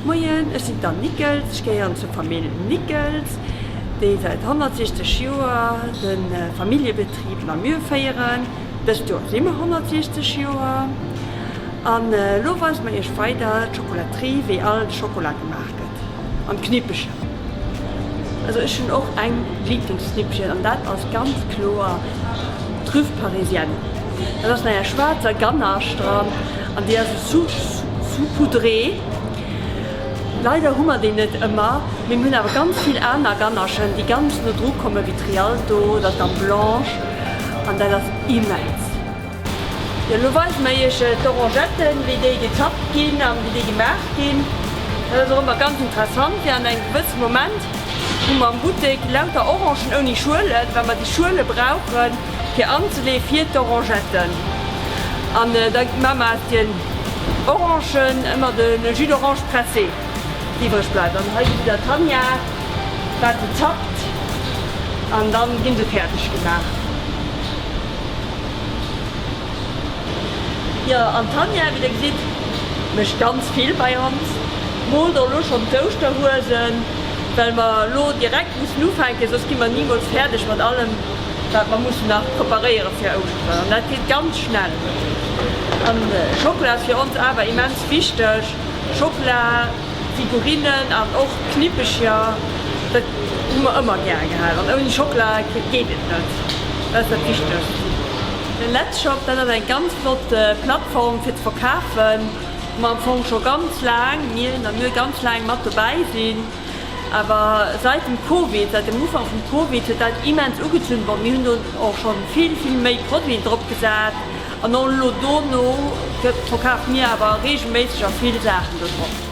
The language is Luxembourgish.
Moien, ech sinn d'Anne Nickels, ech gehéieren zur Famill Nickels, déi säit 160 Joer de Familljebetrib Namur féieren. Dëst Joer si mer 160 Joer an elo weise mer iech weider d'Chocolaterie, wéi all de Schokola gemaach gëtt an d'Knippecher. Also ech hunn och eng Lieblingsknippchen an dat ass ganz kloer d'Truffe parisienne. Dat ass mat enger schwaarzer Ganache dran an déi ass esou saupoudrée. Leider hu mer déi net ëmmer, mee mir hunn awer ganz vill aner Ganachen, déi ganz no dru kommen, wéi d'Rialto oder d'Dame Blanche an dat ass immens. Jo, elo weise mer iech d'Orangetten, wéi déi gezappt ginn an wéi déi gemaach ginn. Dat ass och ëmmer ganz interessant, fir an engem gewësse Moment hu mer am Buttek lauter Orangen ouni Schuelen, well mer déi Schuele brauchen, fir anzeleeë fir d'Orangetten. An da maache mer aus den Orangen ëmmer de Jus d'orange pressé, dee iwwreg bleift. An hei gesitt der d'Tanja, wat se zappt an dann ginn se fäerdeg gemaach. Jo, an d'Tanja, wéi der gesitt, mécht ganz vill bei ons, moolt och elo schonn d'Ouschterhuesen, well mer elo direkt mussen ufänken, soss gi mer nimools fäerdeg mat allem, wat mer mussen nach preparéiere fir Ouschteren. An dat geet ganz schnell. An Schockela ass fir ons awer immens wichteg. Schockela, Figurinen an och Knippecher, dat hu mer ëmmer gäre gehat an ouni Schockela geet et net. Dat ass dat Wichtegst. Den Letzshop, dat ass eng ganz flott Plattform fir ze verkafen, wou mer am Fong scho ganz laang, mir na mir ganz laang mat dobäi sinn. Awer seit dem Covid, seit dem Ufank vum Covid huet dat immens ugezunn. Bon, mir hunn do och scho vill, vill méi Produiten drop gesat an och elo dono verkafe mir awer reegelméisseg a vill Saachen do drop.